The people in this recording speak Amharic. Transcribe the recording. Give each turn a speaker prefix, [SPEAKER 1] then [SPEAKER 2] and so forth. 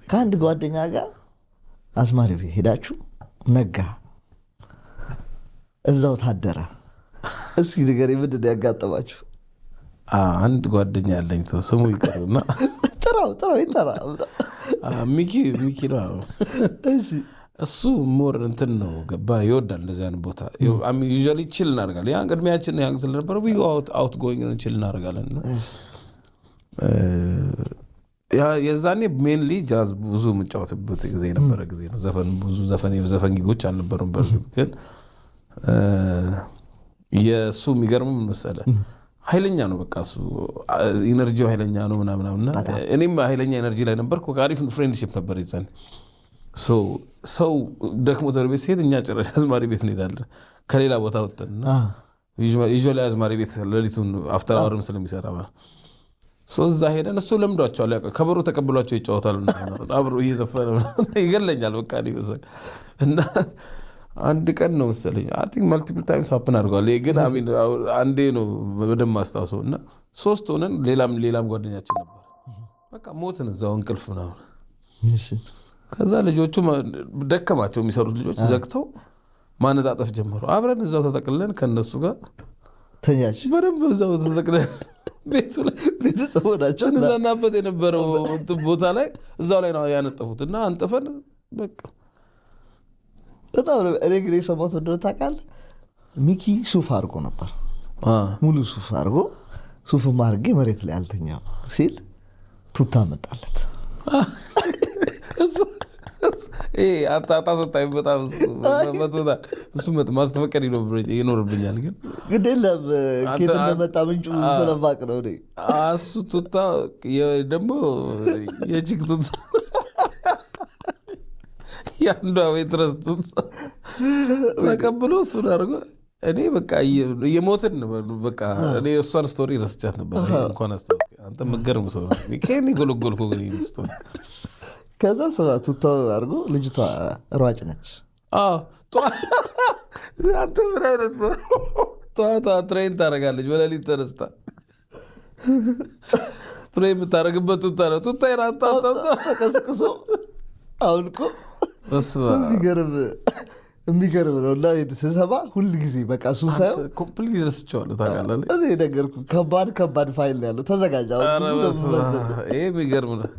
[SPEAKER 1] ከአንድ ጓደኛ ጋር አዝማሪ ቤት ሄዳችሁ ነጋ፣ እዛው ታደረ። እስኪ ንገረኝ፣ ምንድን ነው ያጋጠማችሁ?
[SPEAKER 2] አንድ ጓደኛ ያለኝ ተው ስሙ ይቅርና
[SPEAKER 1] ጥራው ጥራው ይጠራ።
[SPEAKER 2] ሚኪ ሚኪ ነው። እሱ more እንትን ነው ገባ ይወዳል እንደዚህ አይነት ቦታ። Usually chill እናደርጋለን። ያን ቅድሚያችን ያን ስለነበረ outgoing chill እናደርጋለን። የዛኔ mainly ጃዝ ብዙ የምጫወትበት ጊዜ የነበረ ጊዜ ነው። ዘፈን ብዙ ዘፈን የዘፈን gig ኦች አልነበሩም። በእርግጥ ግን የእሱ የሚገርም ምን መሰለህ፣ ኃይለኛ ነው። በቃ እሱ energy ው ኃይለኛ ነው ምናምን እና እኔም ኃይለኛ energy ላይ ነበርኩ። አሪፍ friendship ነበር የዛኔ። ሰው ደክሞት ወደ ቤት ሲሄድ እኛ ጭራሽ አዝማሪ ቤት እንሄዳለን ከሌላ ቦታ ወጥተን። እና usually አዝማሪ ቤት ሌሊቱን after hour ም ስለሚሰራ ማለት so እዛ ሄደን እሱ ለምዷቸዋል። ያውቃል። ከበሮ ተቀብሏቸው ይጫወታል ምናምን አብሮ እየዘፈነ ምናምን ይገለኛል። በቃ እኔ መሰለኝ እና አንድ ቀን ነው መሰለኝ፣ I think multiple times happen አድርገዋል። ይሄ ግን I mean አንዴ ነው በደንብ ማስታውሰው። እና ሶስት ሆነን ሌላም ሌላም ጓደኛችን ነበር። በቃ ሞትን እዛው እንቅልፍ ምናምን። ከዛ ልጆቹ ደከማቸው፣ የሚሰሩት ልጆች ዘግተው ማነጣጠፍ ጀመሩ። አብረን እዛው ተጠቅልለን ከእነሱ ጋር
[SPEAKER 1] ተኛች።
[SPEAKER 2] በደንብ እዛው ተጠቅልለን ቤቱ ላይ
[SPEAKER 1] ቤተሰቡ ናቸው።
[SPEAKER 2] ስንዘናበት የነበረው እንትን ቦታ ላይ እዛው ላይ ነው ያነጠፉት እና አንጥፈን በቃ።
[SPEAKER 1] በጣም ነው። እኔ ግን የሰማሁት ምንድን ነው ታውቃለህ? ሚኪ ሱፍ አድርጎ ነበር። ሙሉ ሱፍ አድርጎ ሱፍም አድርጌ መሬት ላይ አልተኛም ሲል ቱታ መጣለት።
[SPEAKER 2] ይሄ አንተ አታስወጣኝ። በጣም እሱ መቶታ እሱ ማስተፈቀድ ይኖርብኛል ግን
[SPEAKER 1] ግድ የለም፣ ከየት እንደመጣ ምንጩ ስለማቅ ነው እኔ።
[SPEAKER 2] እሱ ቱታ ደግሞ የ chick ቱታ፣ የአንዷ waitress ቱታ ተቀብሎ እሱን አድርጎ እኔ በቃ እየሞትን ነው። በቃ እኔ እሷን story ረስቻት ነበር። እንኳን አስታወስከኝ። አንተ የምትገርም ሰው ነህ። ከየት የጎለጎልከው ግን ይሄን story?
[SPEAKER 1] ከዛ ስማ፣ ቱታ አድርጎ ልጅቷ ሯጭ ነች።
[SPEAKER 2] አዎ፣ አንተ ምን አይነት ሰው! ጠዋት train ታደርጋለች። በሌሊት ተነስታ train የምታደርግበት ቱታ ነው። ቱታ የራታ
[SPEAKER 1] ተቀስቅሶ አውልቆ። የሚገርም የሚገርም ነው። እና ስሰማ ሁል ጊዜ በቃ እሱ ሳይሆን
[SPEAKER 2] Complete ረስቼዋለሁ ታውቃለህ።
[SPEAKER 1] እኔ ነገርኩህ፣ ከባድ ከባድ ፋይል ነው ያለው። ተዘጋጅ። አሁን
[SPEAKER 2] ኧረ
[SPEAKER 1] ብዙ ነው
[SPEAKER 2] በስመ አብ።
[SPEAKER 1] የምመዝንህ።
[SPEAKER 2] ይሄ የሚገርም ነው።